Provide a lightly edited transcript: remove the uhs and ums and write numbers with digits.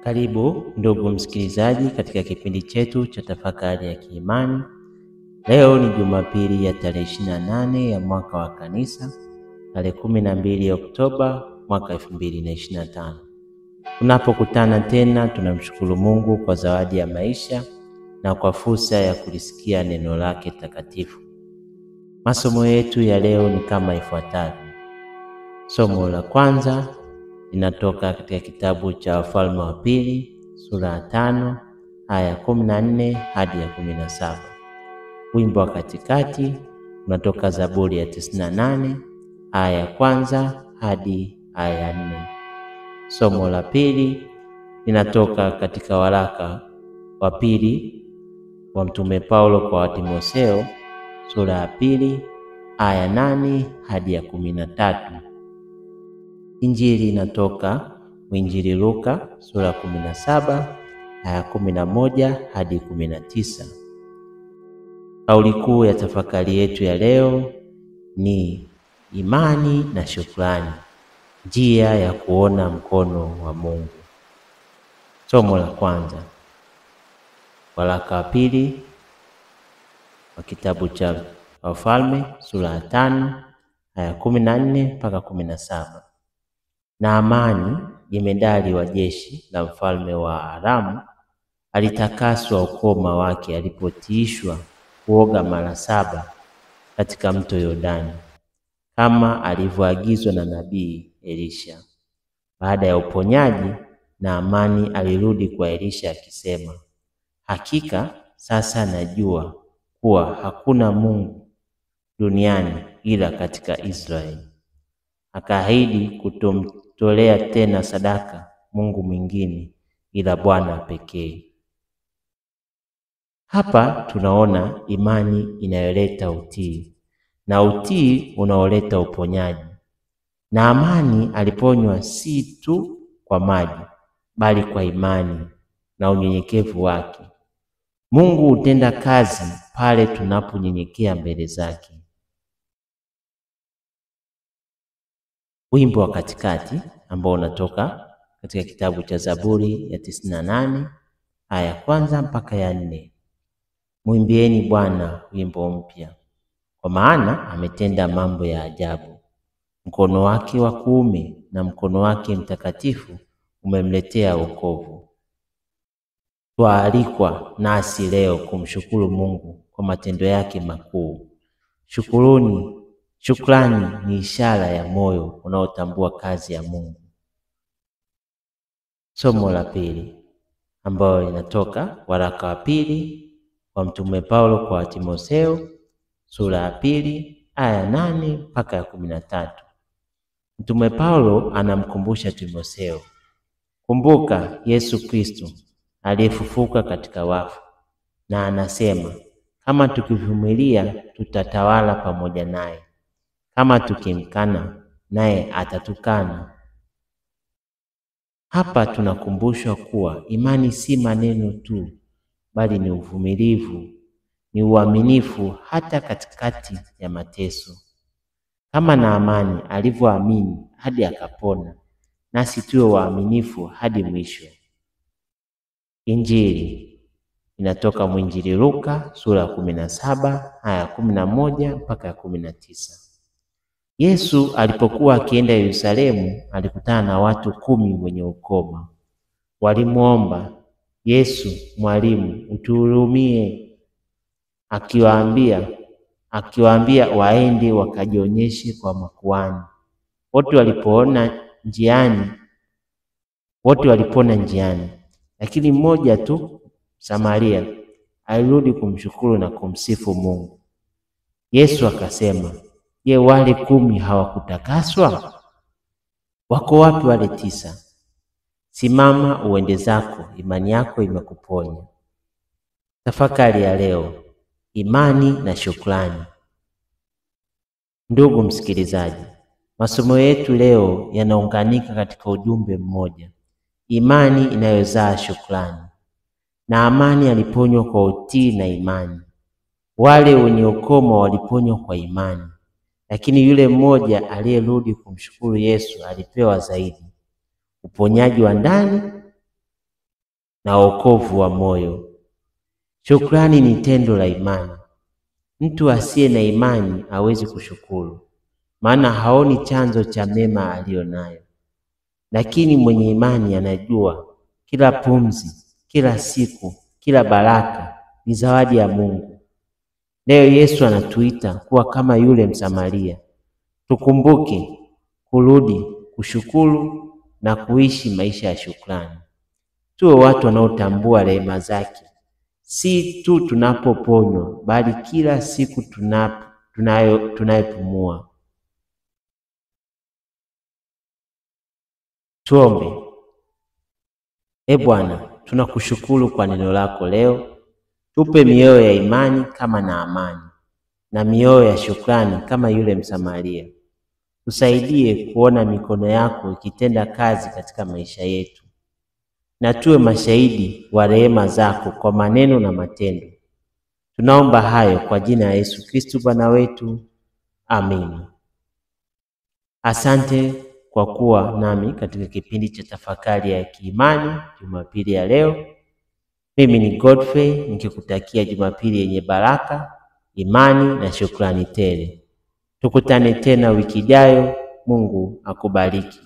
Karibu ndugu msikilizaji katika kipindi chetu cha tafakari ya kiimani. Leo ni Jumapili ya tarehe 28 ya mwaka wa kanisa, tarehe 12 Oktoba mwaka 2025. Tunapokutana tena tunamshukuru Mungu kwa zawadi ya maisha na kwa fursa ya kulisikia neno lake takatifu. Masomo yetu ya leo ni kama ifuatavyo. Somo la kwanza linatoka katika kitabu cha Wafalme wa Pili sura ya 5 aya 14 hadi ya 17. Wimbo wa katikati unatoka Zaburi ya 98 aya ya kwanza hadi aya ya 4. Somo la pili linatoka katika waraka wa pili wa Mtume Paulo kwa Timotheo sura ya 2 aya 8 hadi ya 13. Injili inatoka Mwinjili Luka sura 17 aya 11 hadi 19. Kauli kuu ya tafakari yetu ya leo ni imani na shukrani, njia ya kuona mkono wa Mungu. Somo la kwanza, waraka wa pili wa kitabu cha Wafalme sura ya 5 aya 14 mpaka 17. Naamani jemedari wa jeshi la mfalme wa Aramu alitakaswa ukoma wake alipotiishwa kuoga mara 7 katika mto Yordani kama alivyoagizwa na nabii Elisha. Baada ya uponyaji, Naamani alirudi kwa Elisha akisema, hakika sasa najua kuwa hakuna Mungu duniani ila katika Israeli. Akaahidi kutomtolea tena sadaka Mungu mwingine ila Bwana pekee. Hapa tunaona imani inayoleta utii na utii unaoleta uponyaji. Naamani aliponywa si tu kwa maji, bali kwa imani na unyenyekevu wake. Mungu hutenda kazi pale tunaponyenyekea mbele zake. Wimbo wa katikati ambao unatoka katika kitabu cha Zaburi ya 98 aya kwanza mpaka ya 4. Mwimbieni Bwana wimbo mpya, kwa maana ametenda mambo ya ajabu. Mkono wake wa kuume na mkono wake mtakatifu umemletea wokovu. Twaalikwa nasi leo kumshukuru Mungu kwa matendo yake makuu. Shukrani ni ishara ya moyo unaotambua kazi ya Mungu. Somo la pili ambayo linatoka waraka wa pili wa Mtume Paulo kwa Timotheo sura ya 2 aya 8 mpaka ya 13. Mtume Paulo anamkumbusha Timotheo, kumbuka Yesu Kristo aliyefufuka katika wafu, na anasema kama tukivumilia tutatawala pamoja naye, kama tukimkana naye atatukana. Hapa tunakumbushwa kuwa imani si maneno tu, bali ni uvumilivu, ni uaminifu hata katikati ya mateso. Kama Naamani alivyoamini hadi akapona, nasi tuwe waaminifu hadi mwisho. Injili inatoka Mwinjili Luka sura ya 17 aya 11 mpaka 19. Yesu alipokuwa akienda Yerusalemu alikutana na watu 10 wenye ukoma. Walimuomba Yesu, Mwalimu, utuhurumie. Akiwaambia waende wakajionyeshe kwa makuhani. Wote walipona njiani, lakini mmoja tu, Samaria, alirudi kumshukuru na kumsifu Mungu. Yesu akasema, je, wale 10 hawakutakaswa? Wako wapi wale 9? Simama uende zako, imani yako imekuponya. Tafakari ya leo, imani na shukrani. Ndugu msikilizaji, masomo yetu leo yanaunganika katika ujumbe mmoja: imani inayozaa shukrani. Naamani aliponywa kwa utii na imani. Wale wenye ukoma waliponywa kwa imani, lakini yule mmoja aliyerudi kumshukuru Yesu alipewa zaidi: uponyaji wa ndani na wokovu wa moyo. Shukrani ni tendo la imani. Mtu asiye na imani hawezi kushukuru, maana haoni chanzo cha mema aliyo nayo. Lakini mwenye imani anajua kila pumzi, kila siku, kila baraka ni zawadi ya Mungu. Leo Yesu anatuita kuwa kama yule Msamaria. Tukumbuke kurudi, kushukuru na kuishi maisha ya shukrani. Tuwe watu wanaotambua rehema zake, si tu tunapoponywa, bali kila siku tunayopumua. Tuombe. E Bwana, tunakushukuru kwa neno lako leo. Tupe mioyo ya imani kama Naamani na mioyo ya shukrani kama yule Msamaria. Tusaidie kuona mikono yako ikitenda kazi katika maisha yetu, na tuwe mashahidi wa rehema zako kwa maneno na matendo. Tunaomba hayo kwa jina la Yesu Kristo Bwana wetu. Amina. Asante kwa kuwa nami katika kipindi cha tafakari ya kiimani Jumapili ya leo. Mimi ni Godfrey nikikutakia Jumapili yenye baraka, imani na shukrani tele. Tukutane tena wiki ijayo. Mungu akubariki.